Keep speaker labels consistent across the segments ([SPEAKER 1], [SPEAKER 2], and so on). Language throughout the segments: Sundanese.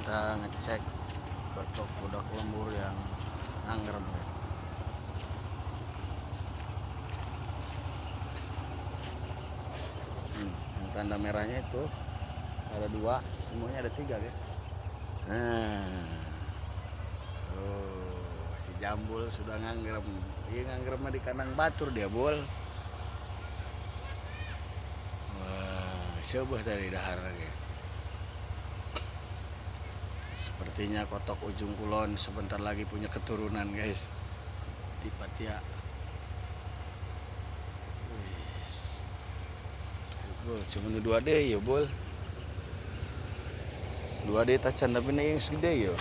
[SPEAKER 1] Kita ngecek kotok budak lembur yang anggrem, guys. Yang tanda merahnya itu ada 2, semuanya ada 3, guys. Nah, oh, si jambul sudah nganggrem. Iya, nganggremnya di kandang batur dia, bol. Wah, sebuah tadi dahar lagi. Sepertinya kotok ujung kulon sebentar lagi punya keturunan, guys, di Patia. Wih, bol, cuma 2D ya, bol. 2D tacan tapi yang segede ya.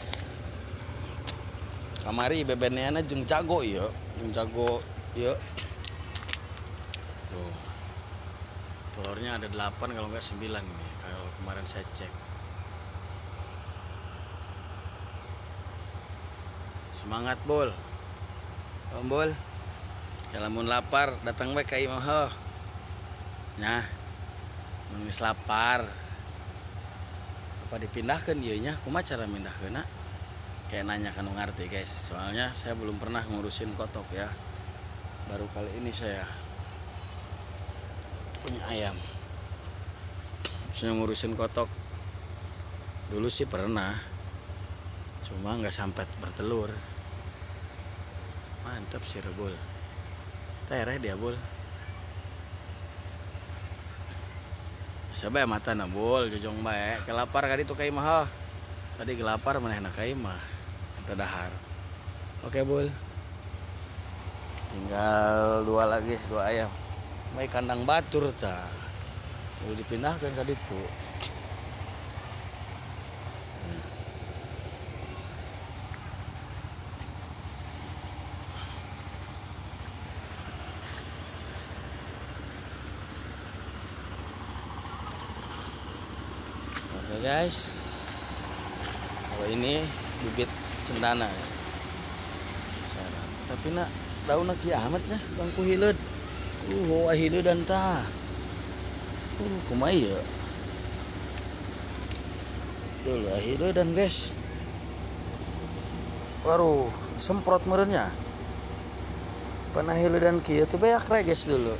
[SPEAKER 1] Kamari bebeneana jeung jago ya, jeung jago ya. Tuh. Telurnya ada 8 kalau enggak 9 ini kalau kemarin saya cek. Semangat, bol. Om bol. Kalau mun lapar datang bae ka imah heuh. Nah, mun geus lapar apa dipindahkan ieu nya, kumaha cara mindahkeunna? Kayak nanya kan ngerti, guys. Soalnya saya belum pernah ngurusin kotok ya. Baru kali ini saya punya ayam. Maksudnya ngurusin kotok. Dulu sih pernah. Cuma nggak sampai bertelur. Mantap sih rebul. Tereh dia, bol. Sabae mata na bol, jojong bae. Kelapar kali itu ka imah. Tadi kelapar manehna ka imah. Eta dahar. Oke, bol. Tinggal 2 lagi, 2 ayam. Mai kandang batur tah. Kudu dipindahkeun ka ditu. Oke, guys, kalau ini bibit cendana ya. Sana. Tapi nak daunna kieu amat nya bangku hileud. Hileudan tah. Kumaha ieu? Dulu hileudan, guys. Waduh, semprot meureunnya. Panah hileudan kieu tuh beak reges dulu.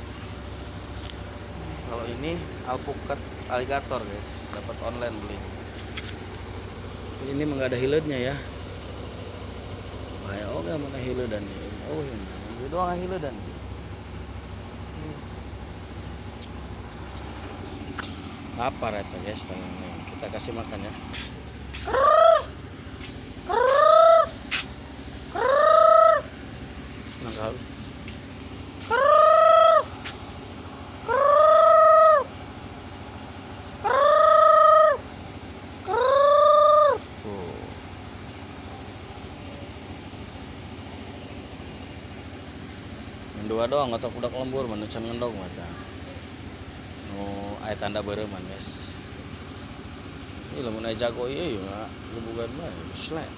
[SPEAKER 1] Kalau ini alpukat aligator, guys, dapat online beli. Ini enggak ada hileudnya ya. Bahaya oge mun hileudan. Oh, ini doang hileudan. Lapar eta, guys, tangannya. Kita kasih makan ya. Nangkal. Dua doang atau kudak lembur manu can ngendog mata. Nu aya tanda beureum, guys. Ini lamun aya jago ieu ya gebugan bae, slek.